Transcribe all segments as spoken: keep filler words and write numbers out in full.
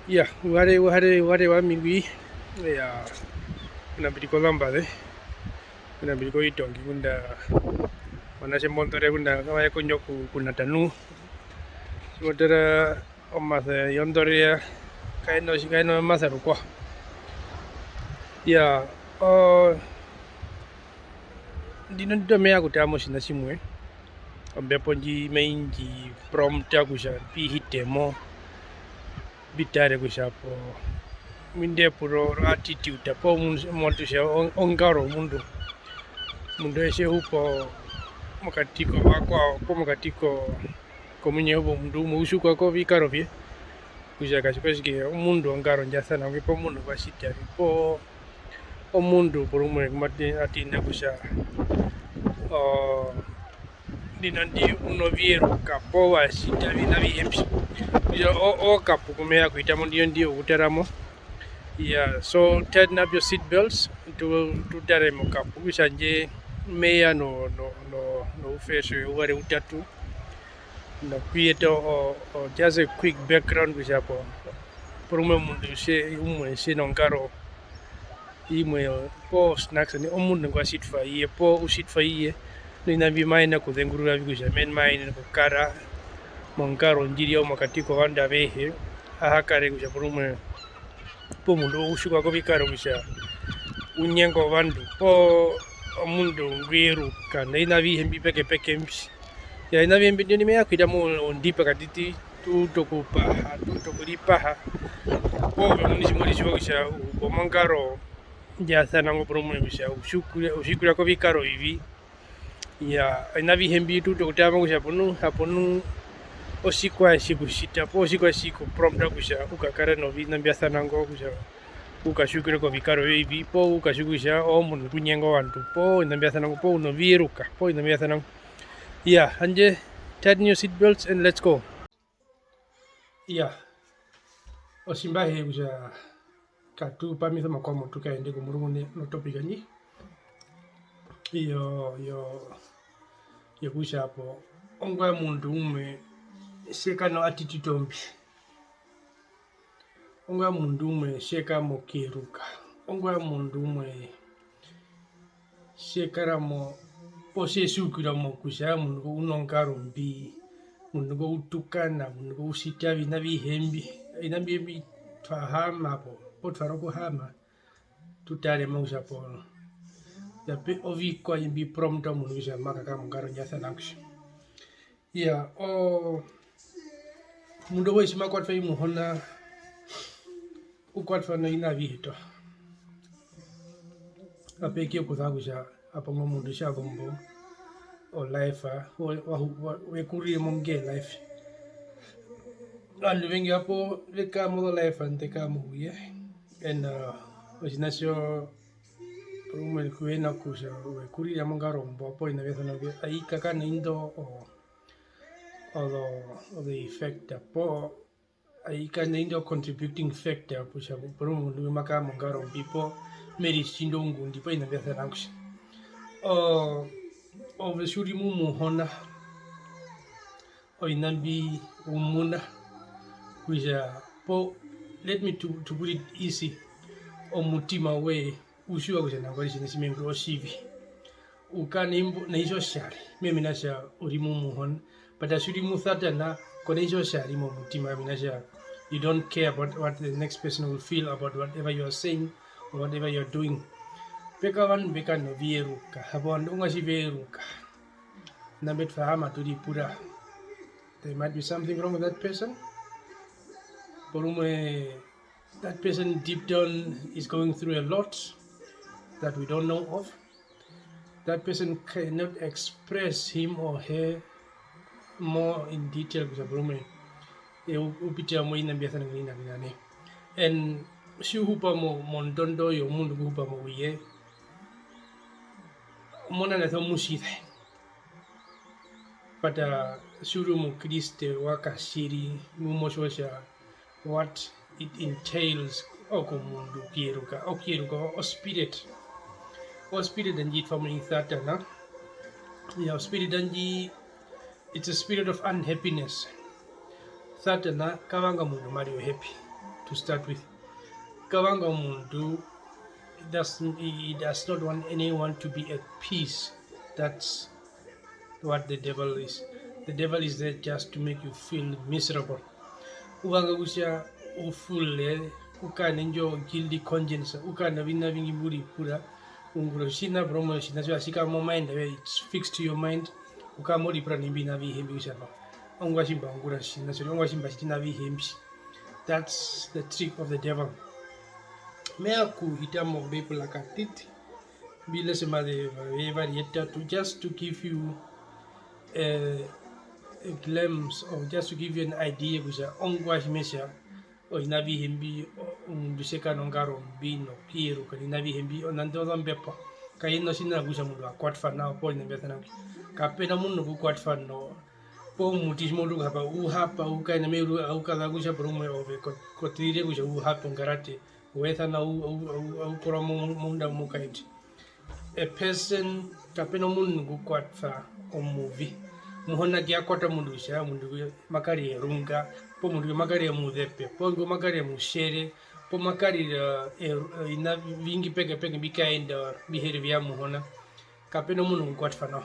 Iya, uhare, uhare, uhare wami ngwi. Iya, ngunda mbi ri kozambaze, ngunda mbi ri kovitongi, ngunda ovanatje mbo ndore ngunda kave ya kondja oku-, okunata nu. Tji mo tara omasa yondore ya, kaena otji-, kaena omasa rukwao. Iya, o-, ndino ndino me ya okutara motjiṋa tjimwe, ombepo ndji mai ndji prompta kutja mbi hite mo, mbi tare kutja hapo, ngunda epuro ro attitude, poo omundu, omundu kutja o-, ongaro yomundu. Omundu eye tje hupa mokati kovakwao, poo mokati ko-, komuinyo womundu umwe, u tjiukwa kovikaro vye, kutja katjikwatjike omundu wongaro ndja sana ngwi, poo omundu ngwa tjita vi, poo omundu porumwe ngu ma tja kutja, oo, ndino ndi u novieruka poo wa tjita oviṋa avihe mbi. Kutja o-, okapu ku me ya okuhita mo ndino ndi okutara mo. Iya, so tighten up your seat belts, tu-, tu tare mokapu, kutja handje me ya no-, no-, no-, noufresh weyuva reutatu. Nokuyeta o-, o-, just a quick background kutja hapo, porumwe omundu tje-, umwe tje nongaro imwe, poo snacks, omundu ngwa tjitwa i ye, poo u tjitwa i ye, noviṋa mbi ma yenene okuzengurura vi kutja men ma yenene okukara mongaro ndji ri omokati kovandu avehe, a ha kare kutja porumwe, poo omundu u tjiukwa kovikaro kutja u nyenga ovandu, poo omundu ngwi ruka, noviṋa avihe mbi pekepeke mbi. Iya, oviṋa avihe mbi ndino me ya okuhita mo ondipa katiti, tu uta okupaha, tu uta okuripaha. Poo ove omuini tji mo ritjiwa kutja u hupa mongaro ndja sana ngo porumwe kutja u tjiukwa, u tjiukwa kovikaro vivi. Iya, oviṋa avihe mbi tu uta okutara mo kutja hapo nu, hapo nu otjikwaye tji ku tjita, poo otjikwaye tji ku prompta kutja u kakare noviṋa mbya sana ngo, kutja u katjiukirwe kovikaro vyoye vivi, poo u katjiukirwe kutja omundu ngu nyenga ovandu, poo oviṋa mbya sana ngo, poo u novieruka, poo oviṋa mbya sana ngo. Iya, handje tighten your seat belts and let's go. Iya, otji mba hee kutja katu pamisa omakwamo tu kaende komurungu ne-, notopic ndji. Iyo, iyo, yokutja hapo, ongwaye omundu umwe tje kara no attitude ombi. Ongwaye omundu umwe tje kara mokweruka. Ongwaye omundu umwe tje kara mo, poo tje tjiukirwa mo kutja omundu ngo u nongaro mbi, omundu ngo u tukana, omundu ngo u tjita oviṋa avihe mbi, oviṋa mbi, mbi twa haama po, poo twa ri okuhaama, tu tare mo kutja hapo, ya pe-, ovikwaye mbi prompta omundu kutja ma kakara mongaro ndja sana kutja. Iya, oo, omundu auhe tji ma kwatwa i Muhona, u kwatwa noviṋa avihe toho. Kape ya okuza kutja hapo ngo omundu tja zu mbo, o life, wa, wa, wa, we kurire mo nge life. Ovandu ovengi vapo ve kara mozo life nḓe kara mouye, ena otjiṋa tjo, porumwe ku hina kutja we kurira mongaro ombwa poo oviṋa vya sana kutja ai kakana indo o-, ozo, ozo effect poo ai kana indo contributing factor kutja porumwe omundu ngwi ma kara mongaro mbi poo me ritjinda oungundi poo oviṋa mbya sana kutja, oo, ove tji u ri mu Muhona, oviṋa mbi u muna kutja, poo, let me to, to put it easy, omutima woye u tjiwa kutja nangwari tjiṋa tji me ungura otjivi. U kara na itjo tjari, me hee mena rokutja u ri mu Muhona, but tji u ri mu Satana, ko na itjo tjari momutima, mena rokutja you don't care about what the next person will feel about whatever you are saying or whatever you are doing. Pe kara ovandu mbe kara novieruka, hapo ovandu ongwaye tji ve eruka, na mbe twa haama tu ripura, there might be something wrong with that person. Porumwe, that person deep down is going through a lot that we don't know of. That person cannot express him or her more in detail kutja porumwe, eh, u-, u pitira moviṋa mbya sana nai, nai, nai, nai. And tji u hupa mo-, mondondo yomundu ngu hupa mouye, u mona nao omutjise. But, uh, tji u ri Omukriste wa katjiri, ngu mo tjiwa kutja what it entails komundu okuyeruka, okuyeruka o spirit. O spirit ndji twa mo i Satana. Iya, o spirit ndji, it's a spirit of unhappiness. Satana ka vanga omundu ma ri o happy. to start with. Ka vanga omundu, does, he does not want anyone to be at peace. That's what the devil is. The devil is there just to make you feel miserable. U vanga kutja u fule, u kare nondjo guilty conscience, u kare noviṋa ovingi mbi u ripura, u ungura otjiṋa, porumwe otjiṋa tjoye atji kara mo mind yoye, it's fixed to your mind, u kara mo ripura nai mbi oviṋa avihe mbi kutja no, ongwaye tji mba ungura otjiṋa tjo, ongwaye tji mba tjiti oviṋa avihe mbi. That's the trick of the devil. Me ya okuhita mo Bible katiti, mbi lese omaze yevari yetatu, just to give you a, a glimpse, or just to give you an idea kutja ongwaye tji me tja oviṋa avihe mbi, o-, omundu tje kara nongaro mbi nokuyeruka, oviṋa avihe mbi, nonande ozombepo, kai na otjiṋa kutja omundu wa kwatwa nao poo oviṋa mbya sana kutja kape na omundu ngu kwatwa no, poo omuti tji mo utu okuhapa, u hapa, u kaenda meyuru, au kaza kutja porumwe ove ko-, ko ṱizire kutja u hape ongarate, u esa nao, au, au, au, au korwa mo-, mo-, mounda mu mo kaenda. A person, kape na omundu ngu kwatwa omuvi. Muhona ke ya kwata omundu kutja omundu ngwi ma karire erunga, poo omundu ngwi ma karire omuzepe, poo ngwi ma karire omutjere, poo ma karire, eh, oviṋa vingi pekepeke mbi kaenda, mbi he ri vya Muhona. Kape na omundu ngu kwatwa nao.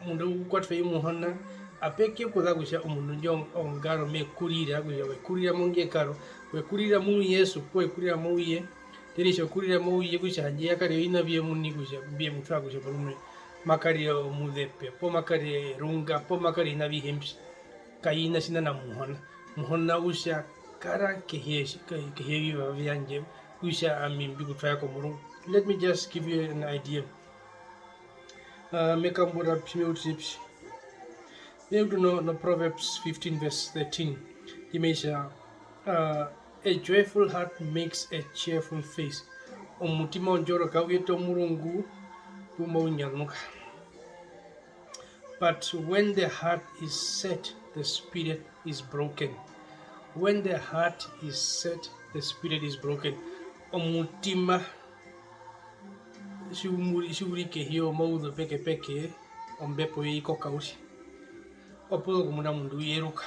Omundu ngu kwatwa i Muhona, ape ke kuza kutja omundu ndjo ongaro me kurira, kutja we kurira mongekaro, we kurira mu Jesu, poo we kurira mouye, Tjiri tjokurira mouye kutja handje ya karire oviṋa vye omuini kutja mbi ye mu twara kutja porumwe ma karire omuzepe, poo ma karire erunga, poo ma karire oviṋa avihe mbi. Kai na tjiṋa na Muhona. Muhona u tja kara kehi, kehi yovivava vyandje, kutja ami mbi ku tware komurungu. Let me just give you an idea. Ah, me kambura pi, me utire pi? Me utu no, no Proverbs fifteen verse thirteen. Ndji mai tja, ah, "A joyful heart makes a cheerful face." Omutima wondjoroka u yeta omurungu pu mau nyanuka. But when the heart is set, the spirit is broken. When the heart is set, the spirit is broken. Omutima tji u ri, tji u ri kehi yomauzeu pekepeke, ombepo yoye i koka uriri. Opu zo okumuna omundu u yeruka.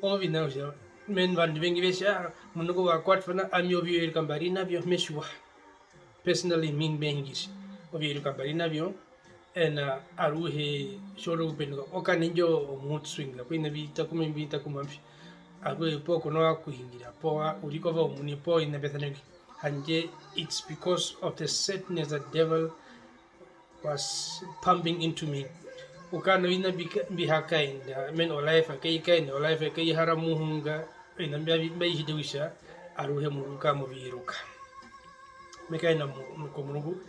Oviṋa kutja, men, ovandu vengi ve tja, "Ah, omundu ngo wa kwatwa na, ami ovyo yeruka mba ri na vyo, me tjiwa." Personally, me, me hingire, ovyo yeruka mba ri na vyo, ena aruhe tji wa utu okupenduka, o kara nondjo mood swing, oviṋa mbi takuma, mbi takuma mbi. Aruhe poo ko na kuhungira, poo u ri kova omuini, poo oviṋa mbya sana mbi. Handje it's because of the sadness that devil was pumping into me. U kara noviṋa mbi ka-, mbi ha kaenda, I mean, o life kai kaenda, o life kai hara muhunga, oviṋa mbya, mbya tjita kutja aruhe omundu u kara moviyeruka. Me kaenda mu-, mu-, komurungu.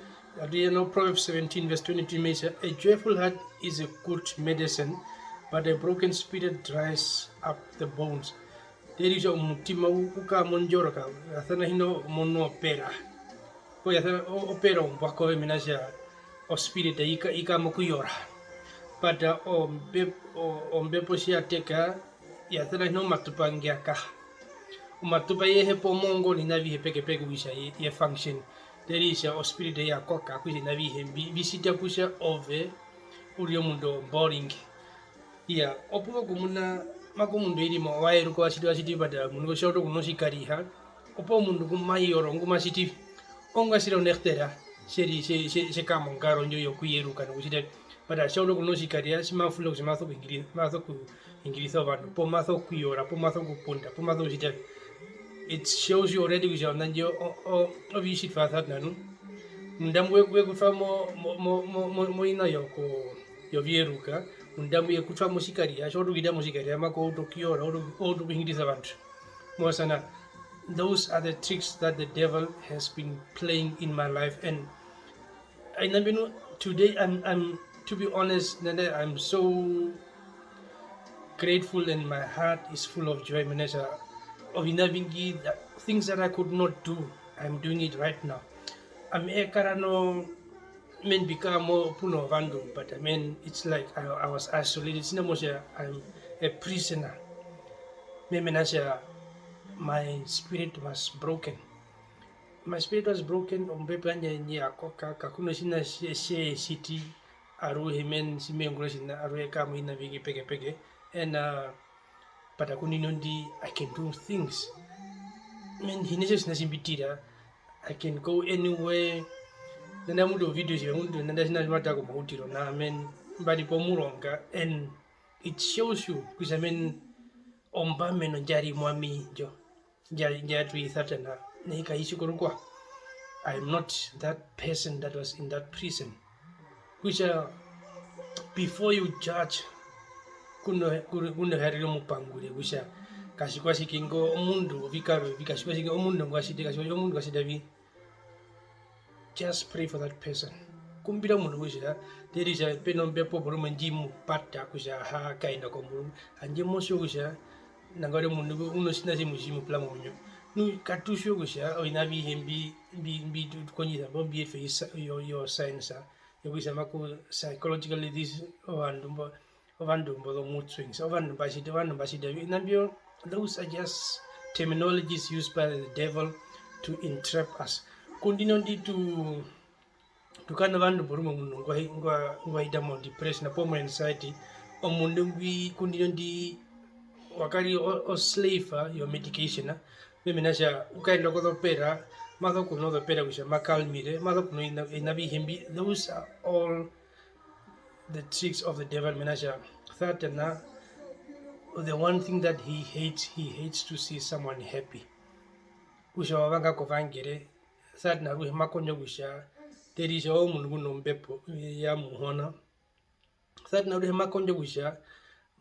Atu ya no Proverbs seventeen verse twenty-two mai tja, "A joyful heart is a good medicine, but a broken spirit dries up the bones." Tjiri kutja omutima u-, u kara mondjoroka, ya sana hi na mo na opera. Poo ya sana o-, opera ombwa kove mena rokutja o spirit ai ka-, i kara mokuyora. But, uh, ombe-, o-, ombepo tji ya teka, ya sana hi na omatupa nge ya kaha. Omatupa ye hepa omongo noviṋa avihe pekepeke kutja ye, ye function. Tjiri kutja o spirit ya koka kutja oviṋa avihe mbi, mbi tjita kutja ove u ri omundu o boring. Iyaa, opu zo okumuna mako omundu e ri mo, wa yeruka, wa tjiti, wa tjiti, but omundu ngo tja utu okunwa otjikariha, opu wo omundu ngu ma yoro, ngu ma tjiti vi. Ongwaye tji ri onektera, tje ri, tje, tje, tje kara mongaro ndjo yokuyeruka nokutjita vi. But tja utu okunwa otjikariha, tji ma fula kutja ma sokuhingirisa, ma sokuhingirisa ovandu, poo ma sokuyora, poo ma sokupunda, poo ma sokutjita vi. It shows you already kutja ona ndjo o, o, ovitjitwa vya Satana nu. Munda mbwi we ku twa mo, mo, mo, mo, mo, moina yoko, yoviyeruka, munda mbwi ye ku twa motjikariha, tji wa utu okuhita motjikariha, mako wa utu okuyora, wa utu, wa utu okuhingirisa ovandu. Mosana, those are the tricks that the devil has been playing in my life, and I, I mean, today I'm, I'm, to be honest, Nene, I'm so grateful and my heart is full of joy, mena rokutja oviṋa ovingi, the things that I could not do, I'm doing it right now. Ami e kara no, I mean, mbi kara mo, pu na ovandu, but I mean, it's like I, I was isolated, tjina mo tja I'm a prisoner. Me, mena rokutja my spirit was broken. My spirit was broken, ombepo yandje ndji ya koka, kaku na otjiṋa tje, tje tjiti, aruhe men, tji me ungura otjiṋa, aruhe e kara moviṋa ovingi pekepeke, and, uh, but aku ndino ndi, I can do things. I mean, hi na tjo tjiṋa tji mbi tira, I can go anywhere. Nanda mutu ovideo tjiva mutu nanda tjiṋa tji ma tara komautiro na, I mean, mba ri pomuronga, and it shows you kutja, I mean, ombameno ndja ri mu ami ndjo, ndja, ndja twa i Satana, nai kai tji ko rukwao. I am not that person that was in that prison. Kutja before you judge, kuno, kuno, kuno harire omupangure kutja katjikwatjike ngo omundu ovikaro vi, katjikwatjike omundu ngwa tjite, katjikwatjike omundu ngwa tjita vi. Just pray for that person. Kumbira omundu kutja, tjiri kutja pe nombepo porumwe ndji mu pata kutja ha kaenda komurungu. Handje mo tjiwa kutja, nangwari omundu ngo u notjiṋa tjimwe tji mu pura momuinyo. Nu katu tjiwa kutja oviṋa avihe mbi, mbi, mbi tu, tu kondjisa mbo mbi etwa i sa-, yo, yo science, yokutja maku psychologically this, ovandu mbo, ovandu mbo zo mood swings, ovandu mba tjita, ovandu mba tjita, oviṋa mbyo, those are just terminologies used by the devil to entrap us. Kundino ndi tu, tu kara novandu porumwe omundu ngwa, ngwa, ngwa hita mo depression poo mo anxiety, omundu ngwi kundino ndi wa kara o, o slave yo medication, mena kutja u kaenda kozopera, ma so kunwa ozopera kutja ma kalmire, ma so kunwa oviṋa, oviṋa avihe mbi, those are all the tricks of the devil, mena kutja Satana, the one thing that he hates, he hates to see someone happy. Kutja wa vanga kovangere, Satana aruhe ma kondjo kutja, tjiri kutja omundu ngu nombepo ya Muhona, Satana aruhe ma kondjo kutja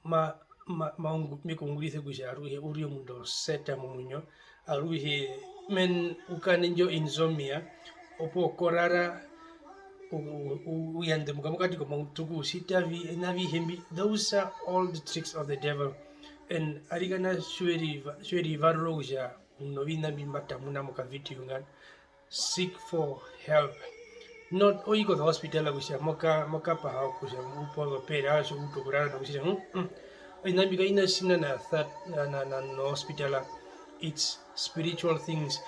ma, ma, ma ungu-, me ku ungurise kutja aruhe u rire omundu oseta momuinyo, aruhe men u kara nindjo insomnia, opuwo ko rara u, u, u, u yandemuka mokati komautuku, u tjita vi, oviṋa avihe mbi, those are all the tricks of the devil. And arikana tji we ri va-, tji we rivarura kutja u noviṋa mbi mba tamuna mokavideo nga, seek for help. Not o i kozohospital kutja mo ka-, mo kapaha kutja u pewe ozopera, otjo u utu okurara nokutjita, mm, mm. Oviṋa mbi kavi na tjiṋa na that, na, na, na, nohospital. It's spiritual things.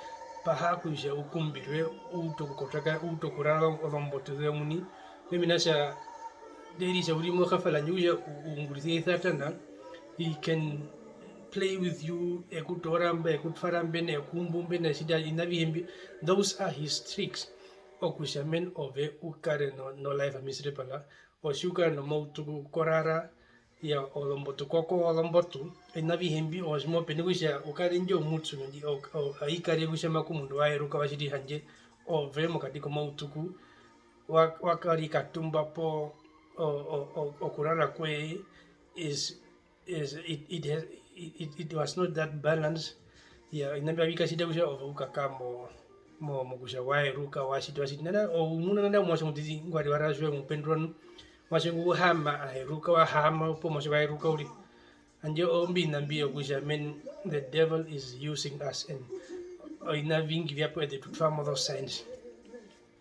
Paha kutja u kumbirwe, u utu okukotoka, u utu okurara ozombotu zoye omuini. Mena kutja, tjiri kutja u ri mohafala ndjo kutja u, u ungurisiwa i Satana, he can play with you, e ku toora mba, e ku twara mbena, e ku umbu mbena, e tjita oviṋa avihe mbi. Those are his tricks. Okutja men ove u kare no, no life miserable, otji u kare nomautuku ko rara, ya, ozombotu ko kowa ozombotu, oviṋa avihe mbi, otji mo pene kutja u kare indjo omutsu, o, o, ai kare kutja maku omundu wa yeruka wa tjiti handje, ove mokati komautuku, wa, wa kara katumba po, o, o, o, okurara kwoye is, is, it, it has, it, it, it was not that balance. Ya, oviṋa mbi avi katjita kutja ove u kakara mo, mo, mokutja wa yeruka, wa tjiti, wa tjiti. Nanda, o, u muna nanda omuatje omutiti ngwa ri wa rara tjoye omupendura nu, omuatje ngwi u haama, a yeruka, wa haama, opuwo omuatje wa yeruka uriri. Handje oviṋa mbi vyokutja, men, the devil is using us, and oviṋa ovingi vya po eṱe tu twa mo those signs.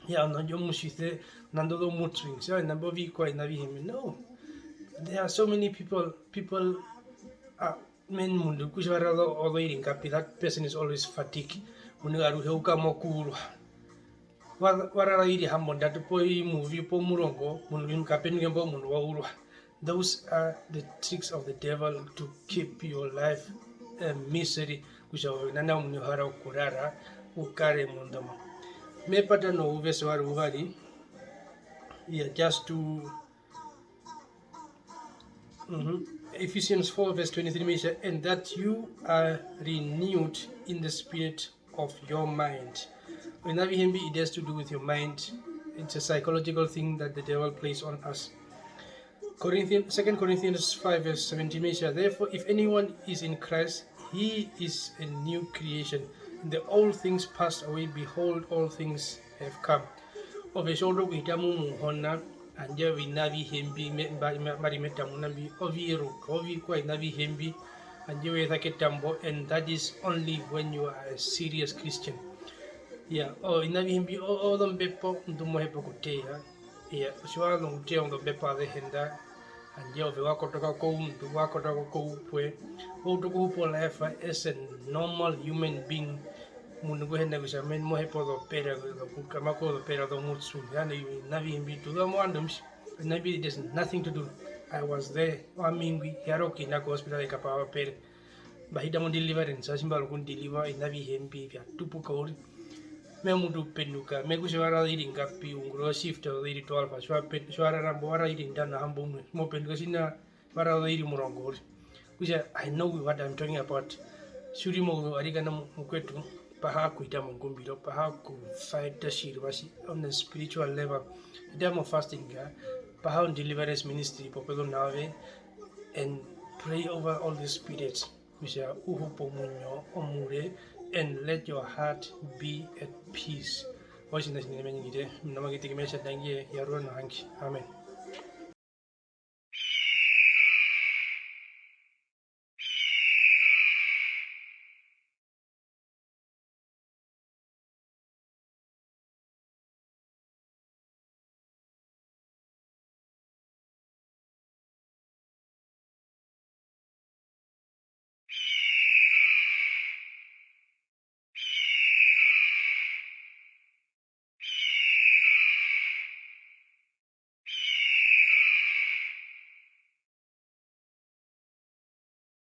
Ya, nandjo mutjise, nando tho mood swings, ya, nando ovikwaye, oviṋa avihe mbi. No. There are so many people, people, uh, men, omundu kutja wa rara ozoiri ngapi, that person is always fatigue. Omundu aruhe u kara mokuurwa. Wa, wa rara oiri hambondatu, poo imuvyu, poo murongo, omundu kape na ngu mbo omundu wa urwa. Those are the tricks of the devil to keep your life a misery, kutja ove nanda omuini u hara okurara, u kare mondoma. Mepata nouvese warwe uvari, yeah, just to, mhm. Ephesians four verse twenty-three mai tja, "And that you are renewed in the spirit of your mind." Oviṋa avihe mbi, it has to do with your mind. It's a psychological thing that the devil plays on us. Corinthian, Second Corinthians five verse seventeen mai tja, "Therefore, if anyone is in Christ, he is a new creation. The old things passed away, behold, all things have come." Ove tji wa utu okuhita mu Muhona, handje oviṋa avihe mbi me-, mba-, mba-, mba ri me tamuna mbi, oviruka, ovikwaye, oviṋa avihe mbi, handje we esa ketambo, and that is only when you are a serious Christian. Ya, oviṋa avihe mbi, o-, ozombepo ndu mo hepa okuteya. Ya, tji wa zu okuteya ozombepo azehe nḓa, handje ove wa kotoka koundu, wa kotoka koupwe, wa utu okuhupa o life as a normal human being. Omundu ngu hi na kutja, men, mo hepa ozopera, zoku-, kama ko ozopera zo mood swing, yani, oviṋa avihe mbi tu za movandu, mbi, oviṋa mbi, it has nothing to do. I was there, owami ngwi, hi ya ri okuinda ko hospital e kapaha ozopera. Mba hita mo deliverance, tji mba ri okundeliva oviṋa avihe mbi vya tupuka uriri. Me hee omundu u penduka, me hee kutja wa rara oiri ngapi, u ungura o shift ozoiri twelve, tji wa pe-, tji wa rara mbo wa rara oiri ndano hamboumwe, mo penduka tjina wa rara ozoiri omurongo uriri. Kutja, I know what I'm talking about. Tji u ri mo arikana mu-, mukwetu, paha okuhita mongumbiro, paha okufighta tjiri, wasi, on a spiritual level. Hita mo fasting, paha on deliverance ministry popezu na ove, and pray over all these spirits. Kutja u hupe omuinyo omure, and let your heart be at peace. Otjiṋa tjinene me ningire, mena rokutja me tja ndangi, yarura nohange. Amen.